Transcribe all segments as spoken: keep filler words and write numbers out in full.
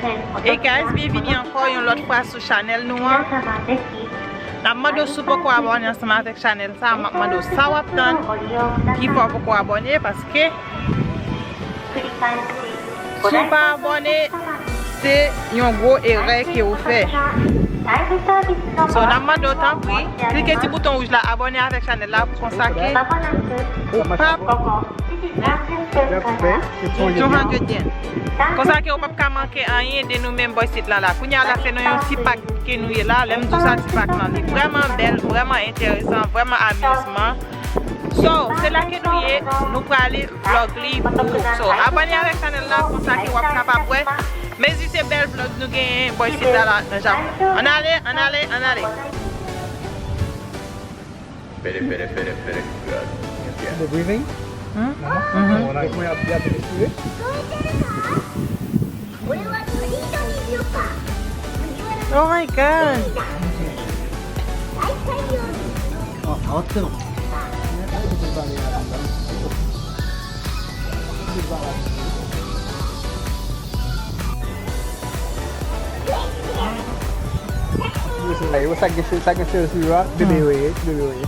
Hey guys, byenvini ankò yon lòt fwa sou chanèl nou an. N ap mande w si w poko abòne ansanm avèk chanèl sa, m ap mande w sa w ap tann ki fè w poko abòne, paske si w pa abòne, se yon gwo erè ke w fè. So, n ap mande w, tanpri, klike ti bouton wouj la, abòne avèk chanèl la, pou konsa ke ou p ap two hundred yen. Konsa ke ou p ap ka manke anyen de nou menm bò isit lan la. Kounye a la, se nan yon ti pak ke nou ye la. Lè m di w sa, ti pak lan, li vrèman bèl, vrèman enteresan, vrèman amizman. So, se la ke nou ye, nou prale vlòg li pou ou. So, abòne avèk chanèl la, konsa ke w ap kapab wè mezi se bèl vlòg nou genyen bò isit la, la nan Japon. Ann ale, ann ale, ann ale. Pere, pere, pere, pere. The breathing? Hmm? Mhm. Mwen ap, ap respire. Oh my God. Sa gen, sa gen sèl sou yo a, bebe yo ye, bebe yo ye.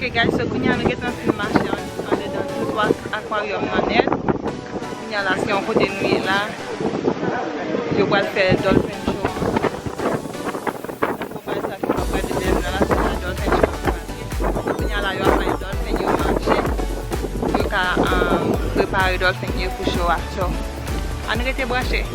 Ok guys, so kounye a nou gentan fin mache an, andedan tout ak-, akwaryòm nan nèt. Kounye a la, se yon kote nou ye la. Yo pral fè dolphin show. Nan pwopaj sa ki pral pale de nan la, se sa dolphin show pral ye. Kounye a la, yo ap bay dolphin yo manje pou yo ka, um, prepare dolphin yo pou show a. So, ann rete branche.